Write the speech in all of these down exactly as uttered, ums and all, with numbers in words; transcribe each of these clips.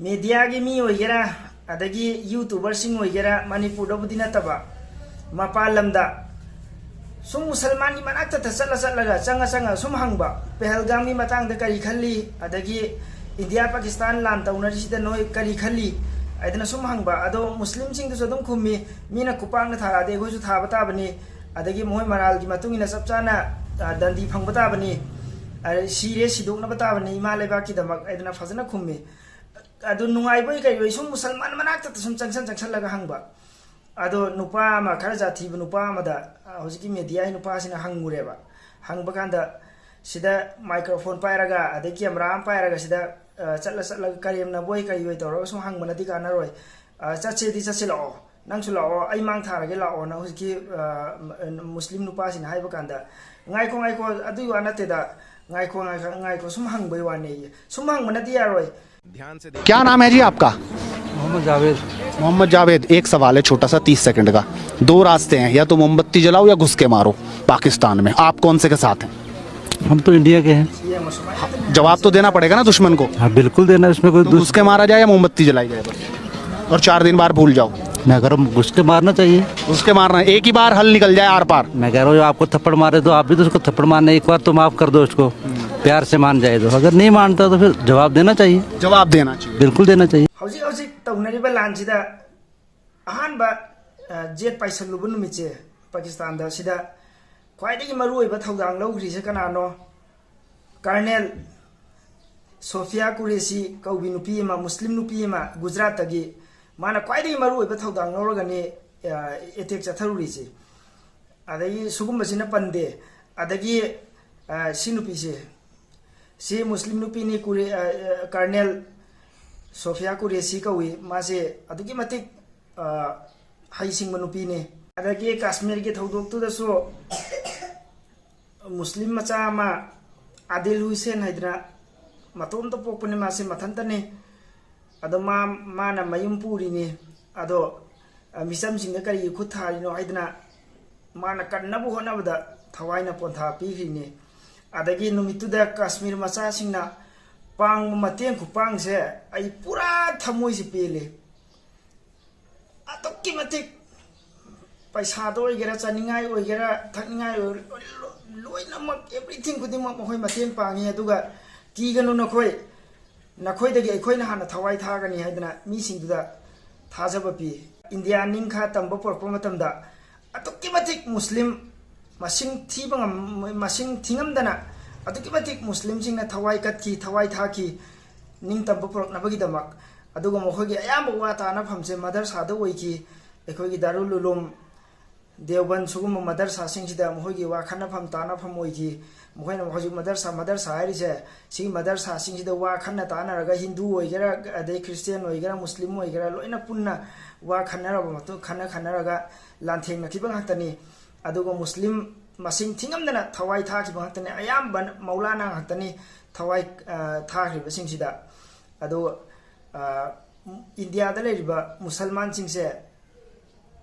ꯃꯦꯗꯤꯌꯥꯒꯤ ꯃꯤ ꯑꯣꯏꯒꯦꯔꯥ, ꯑꯗꯒꯤ ꯌꯨꯇꯨꯕꯔꯁꯤꯡ ꯑꯣꯏꯒꯦꯔꯥ, ꯃꯅꯤꯄꯨꯔꯗꯕꯨꯗꯤ ꯅꯠꯇꯕ, ꯃꯄꯥꯟ ꯂꯝꯗ ꯁꯨꯝ ꯃꯨꯁꯜꯃꯥꯟꯒꯤ ꯃꯅꯥꯛꯇ ꯆꯠꯂ ꯆꯠꯂꯒ, ꯆꯪꯉ ꯆꯪꯉ ꯁꯨꯝ ꯍꯪꯕ, ꯄꯦꯍꯜꯒꯥꯝꯒꯤ ꯃꯇꯥꯡꯗ ꯀꯔꯤ ꯈꯜꯂꯤ, ꯑꯗꯒꯤ ꯏꯟꯗꯤꯌꯥ ꯄꯥꯀꯤꯁꯇꯥꯟ ꯂꯥꯟ ꯇꯧꯅꯔꯤꯁꯤꯗ ꯅꯣꯏ ꯀꯔꯤ ꯈꯜꯂꯤ ꯍꯥꯏꯗꯅ ꯁꯨꯝ ꯍꯪꯕ꯫ ꯑꯗꯣ ꯃꯨꯁꯂꯤꯝꯁꯤꯡꯗꯨꯁꯨ ꯑꯗꯨꯝ ꯈꯨꯝꯃꯤ, ꯃꯤꯅ ꯈꯨꯄꯥꯛꯅ ꯊꯥꯔꯛꯑꯗꯤ ꯑꯩꯈꯣꯏꯁꯨ ꯊꯥꯕ ꯇꯥꯕꯅꯤ, ꯑꯗꯒꯤ ꯃꯣꯏ ꯃꯔꯥꯜꯒꯤ ꯃꯇꯨꯡ ꯏꯟꯅ ꯆꯞ ꯆꯥꯅ, ꯑ, ꯗꯟꯗꯤ ꯐꯪꯕ ꯇꯥꯕꯅꯤ, ꯑ, ꯁꯤꯔꯦ ꯁꯤꯗꯣꯛꯅꯕ ꯇꯥꯕꯅꯤ ꯏꯃꯥ ꯂꯩꯕꯥꯛꯀꯤꯗꯃꯛ ꯍꯥꯏꯗꯅ ꯐꯖꯅ ꯈꯨꯝꯃꯤ꯫ ꯑꯗꯨ ꯅꯨꯡꯉꯥꯏꯕꯣꯏ ꯀꯩꯕꯣꯏ ꯁꯨꯝ ꯃꯨꯁꯜꯃꯥꯟ ꯃꯅꯥꯛꯇ ꯁꯨꯝ ꯆꯪꯁꯟ ꯆꯪꯁꯜꯂꯒ ꯍꯪꯕ꯫ ꯑꯗꯣ ꯅꯨꯄꯥ ꯑꯃ, ꯈꯔ ꯖꯥꯊꯤꯕ ꯅꯨꯄꯥ ꯑꯃꯗ, ꯑ, ꯍꯧꯖꯤꯛꯀꯤ ꯃꯦꯗꯤꯌꯥꯒꯤ ꯅꯨꯄꯥꯁꯤꯅ ꯍꯪꯉꯨꯔꯦꯕ꯫ ꯍꯪꯕ ꯀꯥꯟꯗ ꯁꯤꯗ ꯃꯥꯏꯀ꯭ꯔꯣꯐꯣꯟ ꯄꯥꯏꯔꯒ, ꯑꯗꯩ ꯀꯦꯃꯦꯔꯥ ꯑꯃ ꯄꯥꯏꯔꯒ ꯁꯤꯗ, ꯑ, ꯆꯠꯂ ꯆꯠꯂꯒ ꯀꯔꯦꯝꯅꯕꯣꯏ ꯀꯩꯕꯣꯏ ꯇꯧꯔꯒ ꯁꯨꯝ ꯍꯪꯕꯅꯗꯤ ꯀꯥꯟꯅꯔꯣꯏ꯫ ꯑ, "ꯆꯠꯁꯦꯗꯤ ꯆꯠꯁꯤ ꯂꯥꯛꯑꯣ, ꯅꯪꯁꯨ ꯂꯥꯛꯑꯣ, ꯑꯩ ꯃꯥꯡ ꯊꯥꯔꯒꯦ ꯂꯥꯛꯑꯣꯅ" ꯍꯧꯖꯤꯛꯀꯤ, ꯑ, ꯃꯨꯁꯂꯤꯝ ꯅꯨꯄꯥꯁꯤꯅ ꯍꯥꯏꯕ ꯀꯥꯟꯗ, "ꯉꯥꯏꯈꯣ, ꯉꯥꯏꯈꯣ, ꯑꯗꯨꯒꯤ ꯋꯥ ꯅꯠꯇꯦꯗ, ꯉꯥꯏꯈꯣ, ꯉꯥꯏꯈꯣ, ꯉꯥꯏꯈꯣ, ꯁꯨꯝ ꯍꯪꯕꯩ ꯋꯥꯅꯦꯌꯦ, ꯁꯨꯝ ꯍꯪꯕꯅꯗꯤ ꯌꯥꯔꯣꯏ"꯫ क्या नाम है जी आपका? मोहम्मद जावेद। मोहम्मद जावेद, एक सवाल है छोटा सा, तीस सेकंड का। दो रास्ते हैं, या तो मोमबत्ती जलाओ या घुस के मारो पाकिस्तान में। आप कौन से के साथ हैं? हम तो इंडिया के हैं। जवाब तो देना पड़ेगा ना दुश्मन को। हाँ, बिल्कुल देना है, इसमें कोई तो दुश- घुस के मारा जाए या मोमबत्ती जलाई जाए बस? और चार दिन बाद भूल जाओ। मैं अगर हम घुस के मारना चाहिए। घुस के मारना है, एक ही बार हल निकल जाए आर पार। मैं कह रहा हूँ, जो आपको थप्पड़ मारे तो आप भी तो उसको थप्पड़ मारना, एक बार तो माफ कर दो उसको, प्यार से मान जाए तो। अगर नहीं मानता तो फिर जवाब देना चाहिए। जवाब देना चाहिए। बिल्कुल देना चाहिए। ꯍꯧꯖꯤꯛ ꯍꯧꯖꯤꯛ ꯇꯧꯅꯔꯤꯕ ꯂꯥꯟꯁꯤꯗ ꯑꯍꯥꯟꯕ, ꯑ, ꯖꯦꯠ ꯄꯥꯏꯁꯜꯂꯨꯕ ꯅꯨꯃꯤꯠꯁꯦ ꯄꯥꯀꯤꯁꯇꯥꯟꯗ, ꯁꯤꯗ ꯈ꯭ꯋꯥꯏꯗꯒꯤ ꯃꯔꯨꯑꯣꯏꯕ ꯊꯧꯗꯥꯡ ꯂꯧꯈ꯭ꯔꯤꯁꯦ ꯀꯅꯥꯅꯣ? ꯀꯔꯅꯦꯜ ꯁꯣꯐꯤꯌꯥ ꯀꯨꯔꯦꯁꯤ ꯀꯧꯕꯤ ꯅꯨꯄꯤ ꯑꯃ, ꯃꯨꯁꯂꯤꯝ ꯅꯨꯄꯤ ꯑꯃ ꯒꯨꯖꯔꯥꯠꯇꯒꯤ, ꯃꯥꯅ ꯈ꯭ꯋꯥꯏꯗꯒꯤ ꯃꯔꯨꯑꯣꯏꯕ ꯊꯧꯗꯥꯡ ꯂꯧꯔꯒꯅꯤ, ꯑ, ꯑꯦꯇꯦꯛ ꯆꯠꯊꯔꯨꯔꯤꯁꯦ꯫ ꯑꯗꯒꯤ ꯁꯤꯒꯨꯝꯕꯁꯤꯅ ꯄꯟꯗꯦ꯫ ꯑꯗꯒꯤ, ꯑ, ꯁꯤ ꯅꯨꯄꯤꯁꯦ, ꯁꯤ ꯃꯨꯁꯂꯤꯝ ꯅꯨꯄꯤꯅꯤ, ꯀꯨꯔꯦ-, ꯑ, ꯑ, ꯀꯔꯅꯦꯜ ꯁꯣꯐꯤꯌꯥ ꯀꯨꯔꯦꯁꯤ ꯀꯧꯏ꯫ ꯃꯥꯁꯦ ꯑꯗꯨꯛꯀꯤ ꯃꯇꯤꯛ, ꯑ, ꯍꯩꯁꯤꯡꯕ ꯅꯨꯄꯤꯅꯤ꯫ ꯑꯗꯒꯤ ꯀꯥꯁꯃꯤꯔꯒꯤ ꯊꯧꯗꯣꯛꯇꯨꯗꯁꯨ ꯃꯨꯁꯂꯤꯝ ꯃꯆꯥ ꯑꯃ, ꯑꯥꯗꯤꯜ ꯍꯨꯏꯁꯦꯟ ꯍꯥꯏꯗꯅ, ꯃꯇꯣꯝꯇ ꯄꯣꯛꯄꯅꯤ, ꯃꯥꯁꯦ ꯃꯊꯟꯇꯅꯤ꯫ ꯑꯗꯣ ꯃꯥ, ꯃꯥꯅ ꯃꯌꯨꯝ ꯄꯨꯔꯤꯅꯤ꯫ ꯑꯗꯣ, ꯑ, ꯃꯤꯆꯝꯁꯤꯡꯗ ꯀꯔꯤꯒꯤ ꯈꯨꯠ ꯊꯥꯔꯤꯅꯣ ꯍꯥꯏꯗꯅ ꯃꯥꯅ ꯀꯟꯅꯕ ꯍꯣꯠꯅꯕꯗ ꯊꯋꯥꯏꯅ ꯄꯣꯟꯊꯥ ꯄꯤꯈ꯭ꯔꯤꯅꯤ꯫ ꯑꯗꯒꯤ ꯅꯨꯃꯤꯠꯇꯨꯗ ꯀꯥꯁꯃꯤꯔ ꯃꯆꯥꯁꯤꯡꯅ ꯄꯥꯡꯕ ꯃꯇꯦꯡ ꯈꯨꯄꯥꯡꯁꯦ ꯑꯩ ꯄꯨꯔꯥ ꯊꯃꯣꯏꯁꯦ ꯄꯦꯜꯂꯤ꯫ ꯑꯗꯨꯛꯀꯤ ꯃꯇꯤꯛ ꯄꯩꯁꯥꯗ ꯑꯣꯏꯒꯦꯔꯥ, ꯆꯥꯅꯤꯡꯉꯥꯏ ꯑꯣꯏꯒꯦꯔꯥ, ꯊꯛꯅꯤꯡꯉꯥꯏ ꯑꯣꯏ-, ꯂꯣꯏꯅꯃꯛ, everything ꯈꯨꯗꯤꯡꯃꯛ ꯃꯈꯣꯏ ꯃꯇꯦꯡ ꯄꯥꯡꯉꯤ꯫ ꯑꯗꯨꯒ ꯀꯤꯒꯅꯨ ꯅꯈꯣꯏ, ꯅꯈꯣꯏꯗꯒꯤ ꯑꯩꯈꯣꯏꯅ ꯍꯥꯟꯅ ꯊꯋꯥꯏ ꯊꯥꯒꯅꯤ ꯍꯥꯏꯗꯅ ꯃꯤꯁꯤꯡꯗꯨꯗ ꯊꯥꯖꯕ ꯄꯤ꯫ ꯏꯟꯗꯤꯌꯥ ꯅꯤꯡꯈꯥ ꯇꯝꯕ ꯄꯨꯔꯛꯄ ꯃꯇꯝꯗ ꯑꯗꯨꯛꯀꯤ ꯃꯇꯤꯛ ꯃꯨꯁꯂꯤꯝ ꯃꯁꯤꯡ ꯊꯤꯕ ꯉꯝ-, ꯃꯁꯤꯡ ꯊꯤꯉꯝꯗꯅ ꯑꯗꯨꯛꯀꯤ ꯃꯇꯤꯛ ꯃꯨꯁꯂꯤꯝꯁꯤꯡꯅ ꯊꯋꯥꯏ ꯀꯠꯈꯤ, ꯊꯋꯥꯏ ꯊꯥꯈꯤ, ꯅꯤꯡꯇꯝꯕ ꯄꯨꯔꯛꯅꯕꯒꯤꯗꯃꯛ꯫ ꯑꯗꯨꯒ ꯃꯈꯣꯏꯒꯤ ꯑꯌꯥꯝꯕ ꯋꯥ ꯇꯥꯅꯐꯝꯁꯦ ꯃꯗꯔꯁꯥꯗ ꯑꯣꯏꯈꯤ꯫ ꯑꯩꯈꯣꯏꯒꯤ ꯗꯥꯔꯨꯜ ꯎꯂꯨꯝ, ꯗꯦꯋꯕꯟ, ꯁꯤꯒꯨꯝꯕ ꯃꯗꯔꯁꯥꯁꯤꯡꯁꯤꯗ ꯃꯈꯣꯏꯒꯤ ꯋꯥ ꯈꯟꯅꯐꯝ ꯇꯥꯅꯐꯝ ꯑꯣꯏꯈꯤ꯫ ꯃꯈꯣꯏꯅ ꯍꯧꯖꯤꯛ ꯃꯗꯔꯁꯥ, ꯃꯗꯔꯁꯥ ꯍꯥꯏꯔꯤꯁꯦ, ꯁꯤꯒꯤ ꯃꯗꯔꯁꯥꯁꯤꯡꯁꯤꯗ ꯋꯥ ꯈꯟꯅ ꯇꯥꯅꯔꯒ ꯍꯤꯟꯗꯨ ꯑꯣꯏꯒꯦꯔꯥ, ꯑꯗꯩ ꯈ꯭ꯔꯤꯁꯇꯤꯌꯥꯟ ꯑꯣꯏꯒꯦꯔꯥ, ꯃꯨꯁꯂꯤꯝ ꯑꯣꯏꯒꯦꯔꯥ, ꯂꯣꯏꯅ ꯄꯨꯟꯅ ꯋꯥ ꯈꯟꯅꯔꯕ ꯃꯇꯨꯡ, ꯈꯟꯅ ꯈꯟꯅꯔꯒ ꯂꯥꯟꯊꯦꯡꯅꯈꯤꯕ ꯉꯥꯛꯇꯅꯤ꯫ ꯑꯗꯨꯒ ꯃꯨꯁꯂꯤꯝ ꯃꯁꯤꯡ ꯊꯤꯉꯝꯗꯅ ꯊꯋꯥꯏ ꯊꯥꯈꯤꯕ ꯉꯥꯛꯇꯅꯤ꯫ ꯑꯌꯥꯝꯕ ꯃꯧꯂꯥꯅꯥ ꯉꯥꯛꯇꯅꯤ ꯊꯋꯥꯏ, ꯑ, ꯊꯥꯈ꯭ꯔꯤꯕꯁꯤꯡꯁꯤꯗ꯫ ꯑꯗꯣ, ꯑ, ꯏꯟꯗꯤꯌꯥꯗ ꯂꯩꯔꯤꯕ ꯃꯨꯁꯜꯃꯥꯟꯁꯤꯡꯁꯦ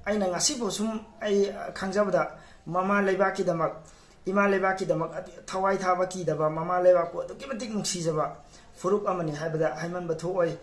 ꯑꯩꯅ ꯉꯁꯤꯐꯥꯎ ꯁꯨꯝ ꯑꯩ ꯈꯪꯖꯕꯗ ꯃꯃꯥ ꯂꯩꯕꯥꯛꯀꯤꯗꯃꯛ, ꯏꯃꯥ ꯂꯩꯕꯥꯛꯀꯤꯗꯃꯛ ꯑꯗꯨ ꯊꯋꯥꯏ ꯊꯥꯕ ꯀꯤꯗꯕ, ꯃꯃꯥ ꯂꯩꯕꯥꯛꯄꯨ ꯑꯗꯨꯛꯀꯤ ꯃꯇꯤꯛ ꯅꯨꯡꯁꯤꯖꯕ ꯐꯨꯔꯨꯞ ꯑꯃꯅꯤ ꯍꯥꯏꯕꯗ ꯍꯥꯏꯃꯟꯕ ꯊꯣꯛꯑꯣꯏ꯫